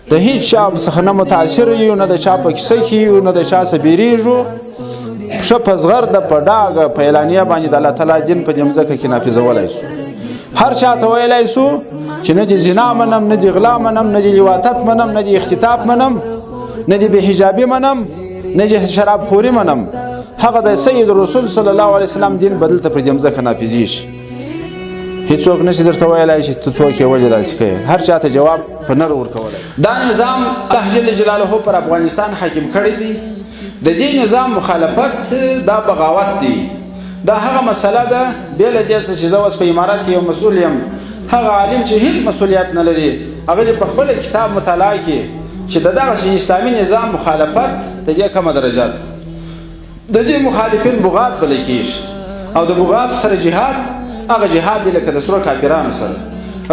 د هیڅ چا څخه نه متاثر یو، نه د چا په کیسه کې یو، نه د چا څخه بیریږو. ښه په زغرده، په ډاګه، په اعلانیه باندې د الله تعالی دین په دې مځکه کې نافذولای سو. هر چا ته ویلای سو چې نه دې زنا منم، نه دې غلا منم، نه دې لواطت منم، نه دې اختطاف منم، نه دې بې حجابي منم، نه دې شراب خوري منم. هغه د سید رسول صلی الله علیه وسلم دین بدل ته پر دې مځکه نافذیږي. هیڅوک نشي درته ویلای چې ته څوک یې، ولې داسې کوې. هر چا ته جواب په نر ورکولی. دا نظام الله جل جلاله پر افغانستان حاکم کړی دی. د دې نظام مخالفت دا بغاوت دی. دا هغه مسله ده، بې له دې څه چې زه اوس په امارت کې یو مسؤل یم، هغه عالم چې هیڅ مسؤلیت نه لري، هغه دې په خپل کتاب مطالعه کړي چې د دغسې اسلامي نظام مخالفت د دې کومه درجه ده. د دې مخالفین بغات بلل کېږي، او د بغات سره جهاد هغه جهاد دی لکه د سرو کافرانو سره.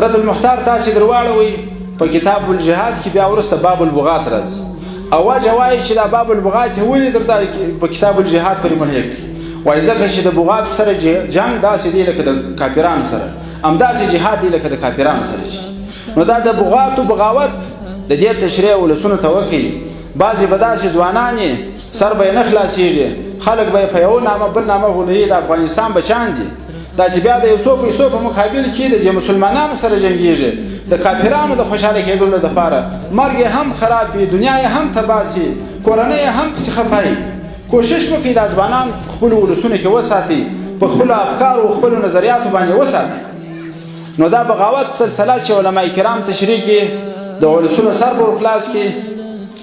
رد المحتار تاسې درواړوئ، په کتاب الجهاد کې بیا وروسته باب البغات راځي، او وجه وایي چې دا باب البغات یې ولې درته په کتاب الجهاد پورې ملحق کړي؟ وایي ځکه چې د بغات سره جنګ داسې دی لکه د کافرانو سره، همداسې جهاد دی لکه د کافرانو سره. چې نو دا د بغاتو بغاوت د دې تشریح ولسونو ته وکړي. بعضې به داسې ځوانان یې سر به یې نه خلاصېږي، خلک به یې په یو نامه بل نامه غولوي. د افغانستان بچیان دي دا چې بیا د یو څو پیسو په مقابل کې د دې مسلمانانو سره جنګېږي، د کافرانو د خوشحاله کېدلو دپاره. مرګ یې هم خراب وي، دنیا یې هم تباه سي، کورنۍ یې هم پسې خفه وي. کوشش وکړئ دا ځوانان خپلو ولسونو کې وساتئ، په خپلو افکارو او خپلو نظریاتو باندې وساتئ. نو دا بغاوت سلسله چې علما کرام تشریح کړي، د ولسونو سر به ورخلاص کړي.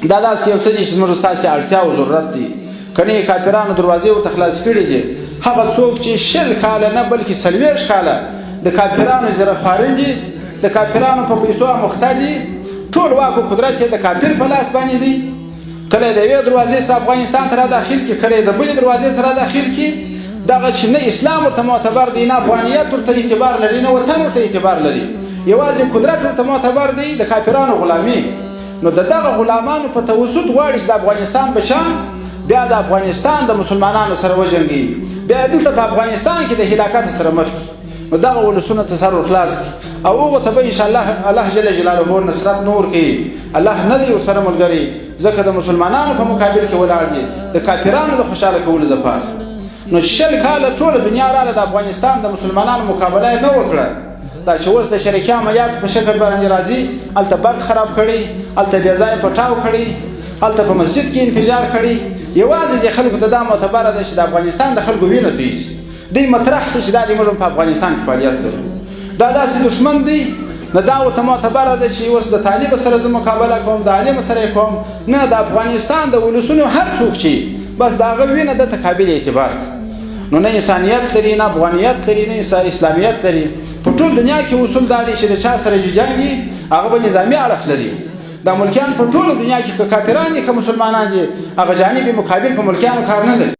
دا داسې یو څه دي چې زموږ ستاسې اړتیا او ضرورت دی. کنه کافرانو دروازې ورته خلاص کړي دي. هغه څوک چې 20 کاله نه بلکې 40 کاله د کافرانو زره خواره دي، د کافرانو په پیسو اموخته دي، ټول واک او قدرت یې د کافر په لاس باندې دی، کله د یوې دروازې څخه افغانستان ته را داخل کړي، کله د بلې دروازې څخه را داخل کړي. دغه چې نه اسلام ورته معتبر دی، نه افغانیت ورته اعتبار لري، نه وطن ورته اعتبار لري، یوازې قدرت ورته معتبر دی، د کافرانو غلامي. نو د دغه غلامانو په توسط غواړي چې د افغانستان بچیان بیا د افغانستان د مسلمانانو سره وجنګوي، بیا دلته په افغانستان کې د هلاکت سره مخ کړي. نو دغه ولسونه ته سر ورخلاص کړي، او هغو ته به انشاءالله الله جل جلاله نصرت نور کوي. الله نه دی ورسره ملګری، ځکه د مسلمانانو په مقابل کې ولاړ دي د کافرانو د خوشحاله کولو دپاره. نو 20 کاله ټوله دنیا راله د افغانستان د مسلمانانو مقابله یې نه وکړه. دا چې اوس د شریکي عملیاتو په شکل باندې راځي، هلته برق خراب کړي، هلته بې ځایه پټاو کړي، هلته په مسجد کې انفجار کړي، یوازې د خلکو ته دا معتبره ده چې د افغانستان د خلکو وینه توی سي، دی مطرح سي چې دا دې موږ هم په افغانستان کې فعالیت لرو، دا داسې دښمن دی. نو دا ورته معتبره ده چې اوس د طالب سره زه مقابله کوم، د عالم سره یې کوم. نه، د افغانستان د ولسونو هر څوک چې بس د هغه وینه ده ته قابل اعتبار ده. نو نه انسانیت لري، نه افغانیت لري، نه اسلامیت لري. په ټول دنیا کې اصول دا دی چې د چا سره چې جنګ وي هغه به نظامي اړخ لري. دا ملکیان په ټوله دنیا کې که کافران دي که مسلمانان دي، هغه جانب مقابل په ملکیانو کار نه لري.